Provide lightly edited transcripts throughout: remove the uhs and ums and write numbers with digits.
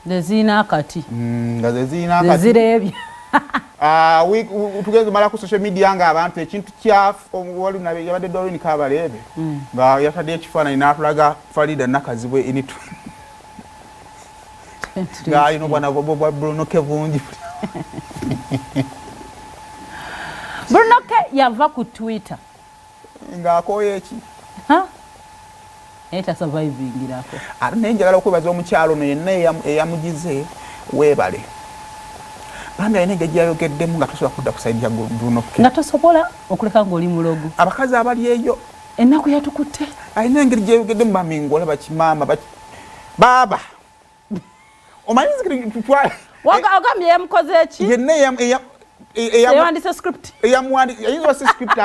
Zezirina akati. Nga zezirina akati. Zezireebya. Ah, tugenze mala ku social media nga abantu ekintu kya wali nabe yabadde Doreen Kabareebe nga yatadde ekifaananyi n'atulaga Farida Nakazibwe in ng'alina obwana bwa Bruno K bungi. Bruno K yava ku Twitter ng'akooye eki naye tasurvivingirako. Ate naye njagala okwebaza omukyalo ono yenna eyamugize, weebale bambi. Alina engeri gyeyayogeddemu nga tosobola kudda ku side ya Bruno K. Nga tosobola okuleka ng'oli mulogo. Abakazi abali eyo, ennaku yatukutte. Alina engeri gyeyogeddemu bambi, ng'olaba kimaama baaba omanyi. Ogambye yamukoze eki? Yenna. Eyawandise script. Eyinza si script,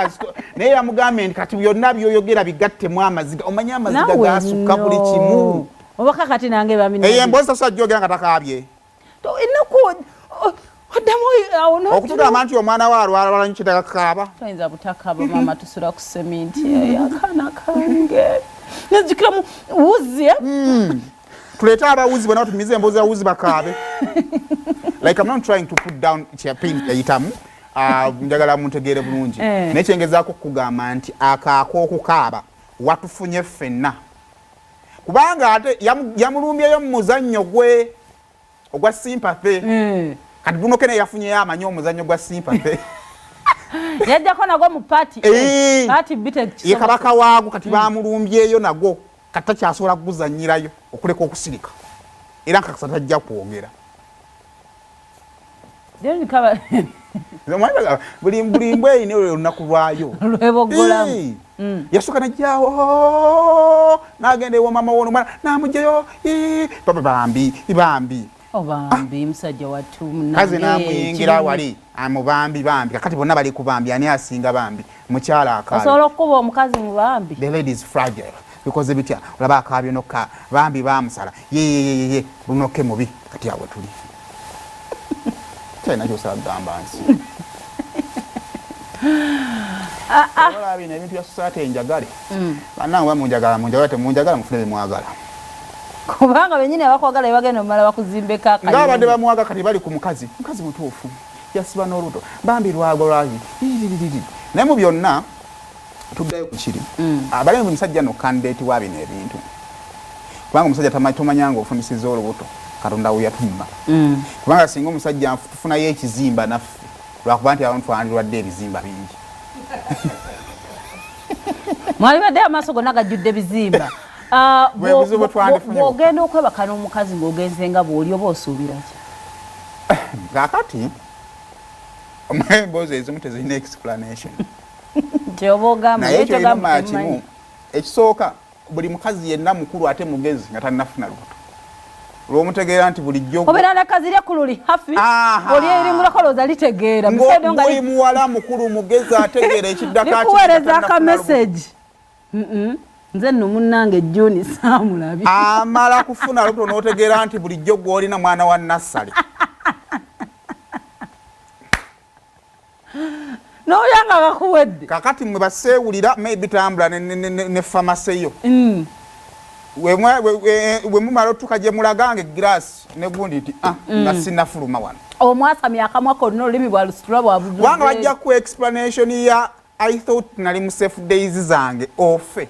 naye yamugambye nti kati byonna byoyogera bigattemu amaziga. Omanyi amaziga gasukka buli kimu. Obaka kati nange bami. Eyo emboozi tasobola gyogera nga takaabye. Ennaku oddamu awo. Okutugamba nti omwana we alwala lwala nyo, kyetaaga kukaaba. Toyinza butakaba, maama, tusula ku seminti eyo. Akaana kange nzijukiramu wuzi. Tuleete abawuzi bonna batumize emboozi yawuzi bakaabe. Like, I'm not trying to put down pain yayitamu. Njagala muntegeere bulungi. Naye kyengezaako kukugamba nti akaako okukaaba watufunye ffenna, kubanga ate yamulumbyeyo mu muzannyo gwe ogwa sympathy. Kati Bruno K yafunyeyo amanyi omuzannyo gwa sympathy. Yajjako nagwo mu party. Party bite. Ye kabaka waago. Kati bamulumbyeyo nagwo, kati takyasobola kuguzannyirayo okuleka okusirika, era nkakasa tajja kwogera. Buli mbwa erina olunaku lwayo. Lweboggolamu. Yasooka najjawo n'agenda ewa mama wono omwana n'amugjayo, baba bambi bambi. Obambi oh, musajja wattu. Kazi n'amuyingira wali amubambi bambi. Kakati bonna bali ku bambi, ani asinga bambi? Mukyala akaabye. Osobola okukuba omukazi mu bambi? The lady is fragile. Bikoze bitya? Olaba akaabye nokka, bambi bamusala yeyeyeye. Bruno K mubi. Kati awe tuli kyalina kyosobola kugamba nsi. Olaba bino ebintu bya society, enjagale bannange, bamunjagala munjagala, temunjagala mufune bemwagala. Kubanga benyini abakwagala bebagenda omumala bakuzimbeko. Nga abadde bamwaga, kati bali ku mukazi. Mukazi mutuufu, yasiba n'olubuto bambi lwago lwaki, naye mu byonna tuddayo ku kiri abali buli musajja no candidate wa bino ebintu, kubanga omusajja tomanya nga ofunisiza olubuto. Katonda we yatumma, kubanga singa omusajja tufunayo ekizimba naffe, lwakuba nti abantu twandirwadde ebizimba bingi. Mwalibadde amaaso gonna gajjudde bizimba. Ah, Bwe buzibu bwe twandifunye. Bw'ogenda okwebaka n'omukazi ng'ogenze nga bw'oli, oba osuubira ki? Kakati omanyi emboozi ezimu tezirina explanation. Kyoba ogamba. Naye naye kyolina kyogamba omanya temumanyi. Kimu ekisooka, buli mukazi yenna mukulu ate mugezi nga tannafuna lubuto, lwomutegeera nti bulijjo obeera nakazirya ku luli hafi. Aha. Oli eringulako lowooza litegeera. Biseera nga Ng'oli muwala mukulu mugezi ategeera ekiddako. Likuweereza akameseji. Nze nno munnange Juni saamulabi. Amala kufuna lubuto n'otegeera nti bulijjo gw'olina mwana wa nassale. N'oya nga bakuwedde. Kakati mwe baseewulira, maybe tambula ne pharmacy yo. We mumala otuuka gye mulaga nga egiraasi negundi nti ah, nga sinnafuluma wano. Omwasamya akamwa konna, olulimi bwalusitula. Kubanga bajja ku explanation ya "I thought nali mu safe days zange" ofe.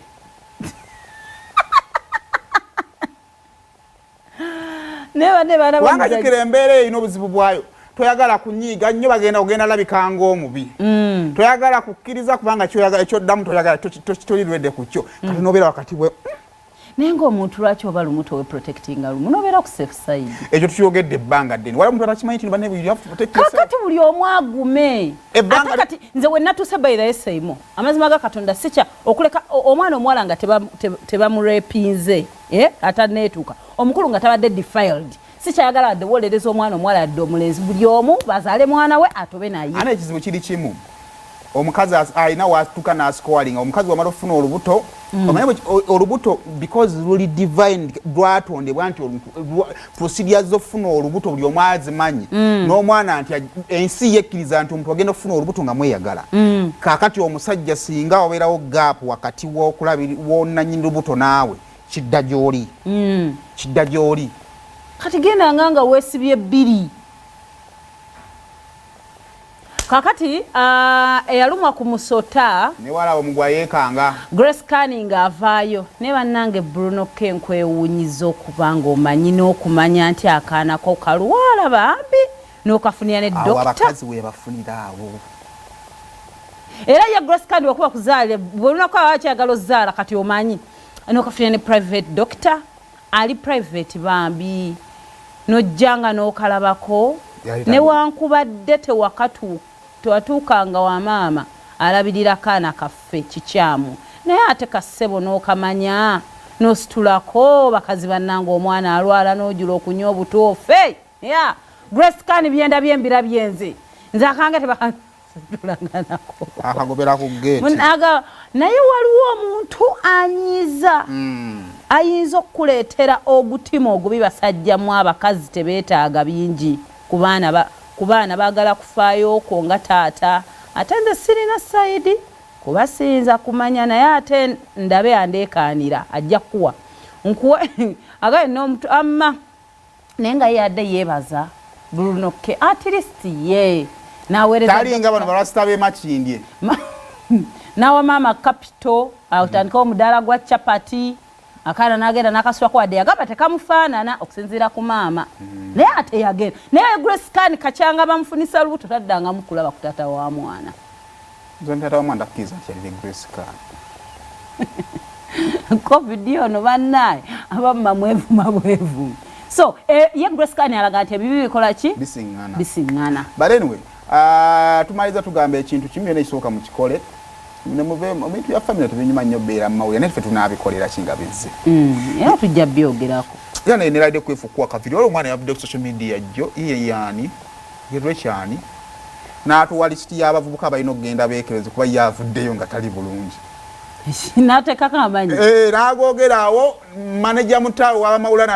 Naye banne baana. Kubanga jjukira embeera erina obuzibu bwayo. Toyagala kunyiiga nnyo, bagenda ogenda labika ng'omubi. Toyagala kukkiriza kubanga kyoyagala ekyoddamu toyagala toli lwedde ku kyo. Kati nobeera wakati bwe. Naye ng'omuntu lwaki oba lumu towe protectinga, lumu nobeera ku safe side? Ekyo tukyogedde ebbanga ddene. Waliwo omuntu atakimanyi nti banne you have to protect yourself. Kakati buli omu agume. Ate kati nze we natuuse, by the way, amazima ga Katonda, sikya okuleka omwana omuwala nga tebamurepinze, eh, ataneetuuka omukulu nga tabadde defiled, sikyayagala wadde wolereza omwana omuwala adde omulenzi. Buli omu bazaale mwana we atobe naye. Ana ekizibu kiri kimu, omukazi alina watuuka n'asikowalinga. Omukazi wamala okufuna olubuto, omanyi olubuto because luli divine, lwatondebwa nti procedures z'okufuna olubuto buli omu azimanyi, n'omwana nti ensi yekkiriza nti omuntu agenda okufuna olubuto nga mweyagala. Kaakati omusajja singa wabeerawo gap wakati w'okulabiri wonanyini lubuto naawe, kidda gy'oli, kidda gy'oli. Kati gendanga nga weesibye bbiri. Kakati eyalumwa ku musota Newalaba omugwa yeekanga. Grace Khan ng'avaayo naye. Bannange, Bruno K, nkwewuunyiza okuba ng'omanyi n'okumanya nti akaana ko kalwala, bambi n'okafunira ne Awo dokita. Abakazi webafunira awo. Era ye Grace Khan wakuba kuzaala bwelunaku aba akyagala ozaala, kati omanyi n'okafunira ne private doctor, ali private bambi, n'ojja nga n'okalabako. Yali Newankubadde tewatuukanga wa maama alabirira kaana kaffe kikyamu, naye ate kassebo n'okamanya n'ositulako. Bakazi bannange, omwana alwala n'ojula okunywa obutuufe ya Grace Khan. Byenda byembira byenze, nze akange tebakasitulanganako. Akagobera ku geeti. Naye waliwo omuntu anyiiza, ayinza okukuleetera ogutima ogubi. Basajjamu abakazi tebeetaaga bingi ku baana, ku baana baagala kufaayo okwo nga taata. Ate nze sirina side kuba siyinza kumanya, naye ate ndabe andeekaanira ajja kuwa nkuwa agaye n'omuntu amma, naye nga ye adde yeebaza Bruno K, at least ye naweereza. Talinga bano barasita b'emakindye. N'awa maama capital atandikawo omudaala gwa chapati, akaana n'agenda n'akaswako, wadde yagamba tekamufaanana okusinziira ku maama, naye ate yagenda. Naye Grace Khan kacyanga bamufunisa lubuto, taddangamu kulaba ku taata wa mwana. Nze taata wa mwana ndakkiriza nti yalire Grace Khan. COVID ono bannaye, abamma mwevuma bwevumi. So ye Grace Khan alaga nti ebibi bikola ki? Bisiŋŋana. Bisiŋŋana. But anyway, tumaliza tugamba ekintu kimu, byonna ekisooka mukikole nemuve mu bintu bya family, tebinyuma nnyo beera mu mawulire, naye ffe tunaabikolera ki nga bizze. Era tujja byogerako. Era naye neradde kwefukuwa kaviri waliwo omwana yavudde ku social media jjo, iye yaani yerwekyani n'atuwa lisiti y'abavubuka abalina okugenda beekereze kuba ye avuddeyo nga tali bulungi. N'ateekako amanyi. Eh, n'agoogera awo maneja mutaawe w'abamawulana.